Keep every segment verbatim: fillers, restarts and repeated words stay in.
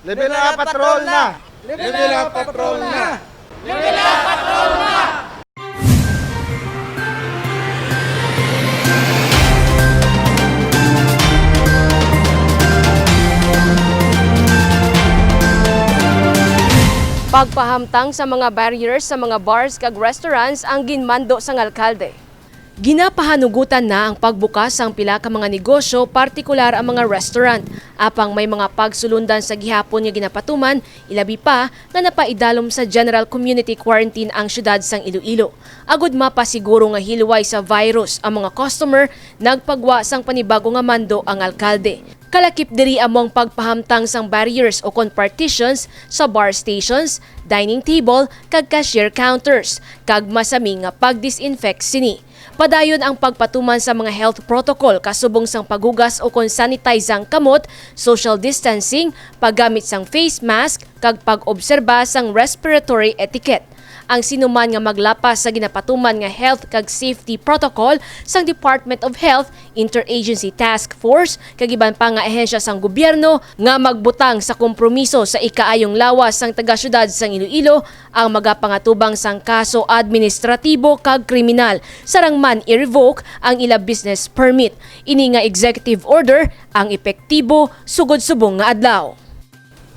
Level up, patrol na! Level up, patrol na! Pagpahamtang sa mga barriers sa mga bars kag restaurants ang ginmando sang alkalde. Ginapahanugutan na ang pagbukas sang pila ka mga negosyo, partikular ang mga restaurant, apang may mga pagsulundan sa gihapon nga ginapatuman, ilabi pa nga napaidalom sa general community quarantine ang siyudad sang Iloilo. Agud mapasiguro nga hilway sa virus ang mga customer, nagpagwa sang panibago nga mando ang alkalde. Kalakip diri amo ang pagpahamtang sang barriers ukon partitions sa bar stations, dining table, kag cashier counters, kag masami nga pag-disinfect sini. Padayon ang pagpatuman sa mga health protocol kasubong sang paghugas ukon sanitize sang kamot, social distancing, paggamit sang face mask, kag pag-obserba sang respiratory etiquette. Ang sinuman nga maglapas sa ginapatuman nga health kag safety protocol sang Department of Health, Interagency Task Force, kag iban pa nga ahensya sang gobyerno nga magbutang sa kompromiso sa ikaayong lawas sang taga-siyudad sang Iloilo ang magapangatubang sang kaso administratibo kag kriminal, sarang man i-revoke ang ila business permit. Ini nga executive order ang epektibo sugod subong nga adlaw.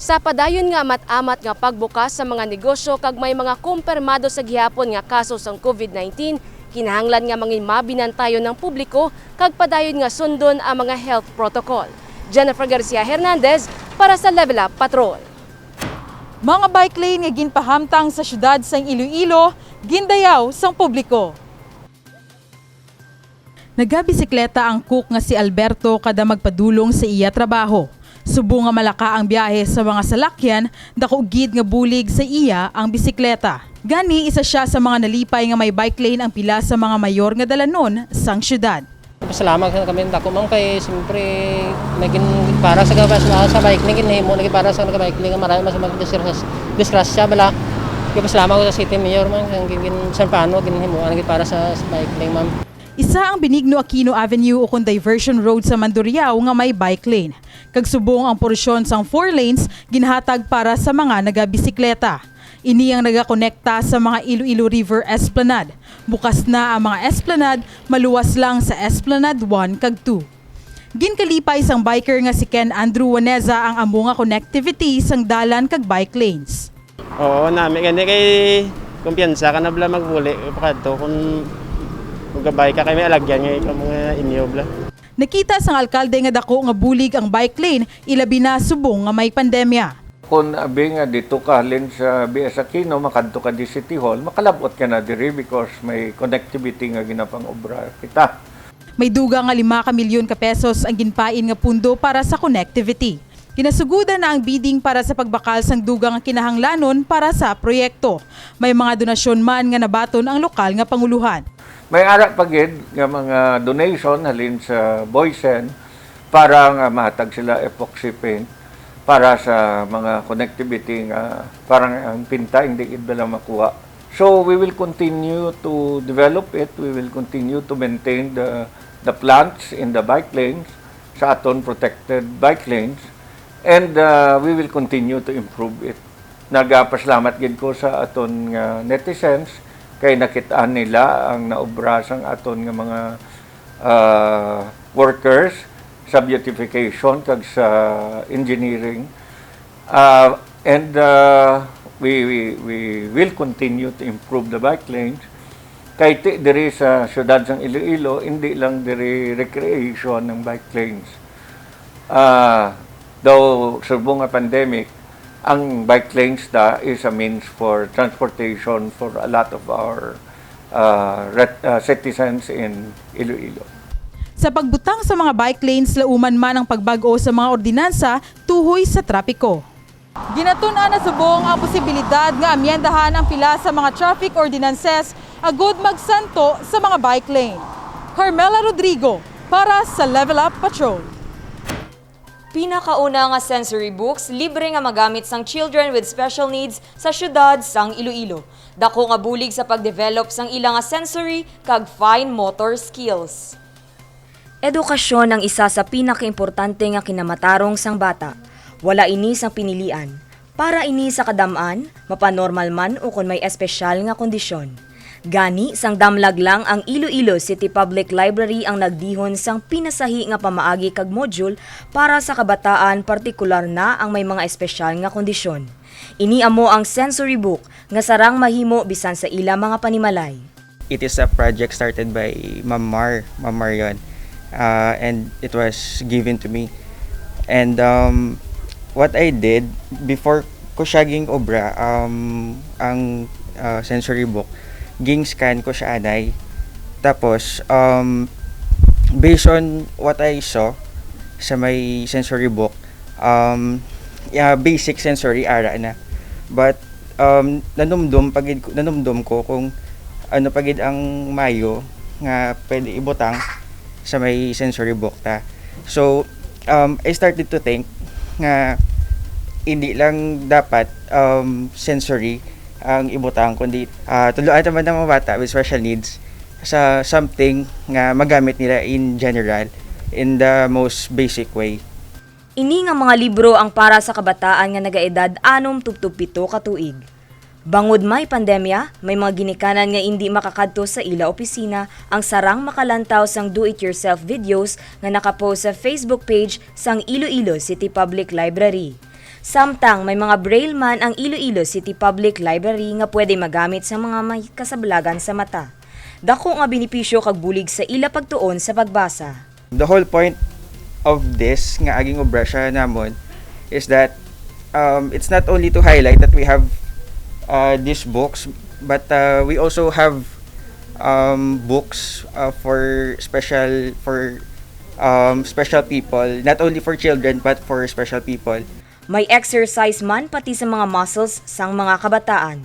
Sa padayon nga amat-amat nga pagbukas sa mga negosyo kag may mga kumpirmado sa gihapon nga kaso sang COVID nineteen, kinahanglan nga mangin mabinantayon ang publiko kag padayon nga sundon ang mga health protocol. Jennifer Garcia Hernandez para sa Level Up Patrol. Mga bike lane nga ginpahamtang sa siyudad sang Iloilo gindayaw sang publiko. Nagabisikleta ang cook nga si Alberto kada magpadulong sa iya trabaho. Subong nga malaka ang biyahe sa mga salakyan, dako gid nga bulig sa iya ang bisikleta. Gani, isa sia sa mga nalipay nga may bike lane ang pila sa mga mayor nga dalanon sang siyudad. Pasalamat sa kami dako, ma'am, kay siyempre may gin para sa gabas sa bike ni ginhimo na para sa nagabike ni nga maray mas magdisgrasya disgrasya bala. Kaya pasalamat ko sa city mayor, ma'am, ang gin, gin san paano ginhimo ang para sa, sa bike ni, ma'am. Isa ang Benigno Aquino Avenue ukon Diversion Road sa Mandurriao nga may bike lane. Kag subong ang porsyon sang four lanes ginhatag para sa mga nagabisikleta. Ini ang nagakonekta sa mga Iloilo River Esplanade. Bukas na ang mga esplanade, maluwas lang sa Esplanade one kag two. Ginkalipay sang biker nga si Ken Andrew Waneza ang amo nga connectivity sang dalan kag bike lanes. Oo, nami gani kay kumpiyansa ka na bala magbuli pakadto kun magabay ka kay may alagyan nga ikaw mga inyo bala. Nakita sang alkalde nga dako nga bulig ang bike lane, ilabi na subong nga may pandemya. Kon abi nga didto ka halin sa B S Aquino, makadto ka di City Hall, makalab-ot ka na diri because may connectivity nga ginapang-obra kita. May dugang nga lima ka milyon ka pesos ang ginpain nga pundo para sa connectivity. Ginasugodan na ang bidding para sa pagbakal sang dugang nga kinahanglanon para sa proyekto. May mga donasyon man nga nabaton ang lokal nga panguluhan. May ara pa gid nga mga donation halin sa Boysen para nga mahatag sila epoxy paint para sa mga connectivity nga parang ang pinta hindi gid nila makuha. So we will continue to develop it. We will continue to maintain the the plants in the bike lanes sa aton protected bike lanes and uh, we will continue to improve it. Nagapasalamat gid ko sa aton nga netizens kay nakit-an nila ang naobra sang aton nga mga uh, workers sa beautification kag sa engineering. Uh, and uh, we, we, we will continue to improve the bike lanes. Kay ti diri sa siyudad sang Iloilo, hindi lang diri recreation ang bike lanes. Uh, daw subong nga pandemic, ang bike lanes da is a means for transportation for a lot of our uh, ret- uh, citizens in Iloilo. Sa pagbutang sa mga bike lanes, lauman man ang pagbag-o sa mga ordinansa tuhoy sa trapiko. Ginatun-an na subong ang posibilidad nga amyendahan ang pila sa mga traffic ordinances agud magsanto sa mga bike lane. Carmela Rodrigo para sa Level Up Patrol. Pinakauna nga sensory books libre nga magamit sang children with special needs sa siyudad sang Iloilo. Dako nga bulig sa pagdevelop sang ila nga sensory kag fine motor skills. Edukasyon ang isa sa pinakaimportante nga kinamatarong sang bata. Wala ini sang pinilian. Para ini sa kadam-an, mapanormal man ukon may espesyal nga kondisyon. Gani, sang damlag lang ang Iloilo City Public Library ang nagdihon sang pinasahi nga pamaagi kag module para sa kabataan, partikular na ang may mga espesyal nga kondisyon. Ini amo ang sensory book nga sarang mahimo bisan sa ila mga panimalay. It is a project started by Ma'am Mar, Ma'am Marion, uh, and it was given to me. And um, what I did, before ko siya ging obra, um, ang uh, sensory book, ging scan ko siya anay. Tapos, um, based on what I saw sa may sensory book, um, yeah, basic sensory ara na. But um, nanumdom pagid nanumdom ko kung ano pagid ang mayo nga pwede ibutang sa may sensory book ta. So um, I started to think nga hindi lang dapat um, sensory ang ibutang, kundi uh, tuluan naman ng mga bata with special needs sa something nga magamit nila in general, in the most basic way. Ini nga mga libro ang para sa kabataan nga nagaedad anom tubtob pito ka tuig. Bangod may pandemya, may mga ginikanan nga indi makakadto sa ila opisina ang sarang makalantaw sang do-it-yourself videos nga nakapost sa Facebook page sang Iloilo City Public Library. Samtang may mga braille man ang Iloilo City Public Library nga pwede magamit sa mga may kasablagan sa mata. Dako nga benepisyo kag bulig sa ila pagtuon sa pagbasa. The whole point of this nga aging obra siya namon is that um, it's not only to highlight that we have uh, these books, but uh, we also have um, books uh, for special for um, special people, not only for children but for special people. May exercise man pati sa mga muscles sang mga kabataan.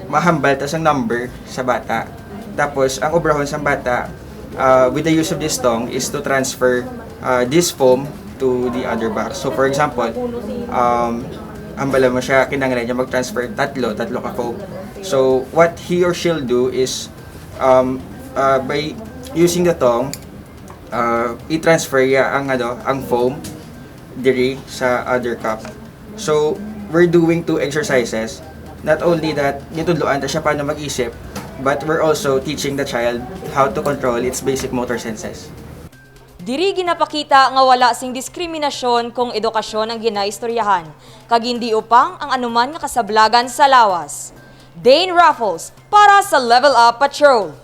Mahambal ta sang number sa bata. Tapos ang obrahon sang bata uh, with the use of this tong is to transfer uh, this foam to the other box. So for example, um, hambala mo siya, kinahanglan niya mag-transfer tatlo, tatlo ka foam. So what he or she'll do is um, uh, by using the tong, uh, i-transfer niya ang ano, ang foam diri sa other cup. So we're doing two exercises. Not only that, gitudloan ta siya paano mag-isip, but we're also teaching the child how to control its basic motor senses. Diri ginapakita nga wala sing diskriminasyon kung edukasyon ang ginaistoryahan, kag hindi upang ang anuman nga kasablagan sa lawas. Dane Raffles para sa Level Up Patrol.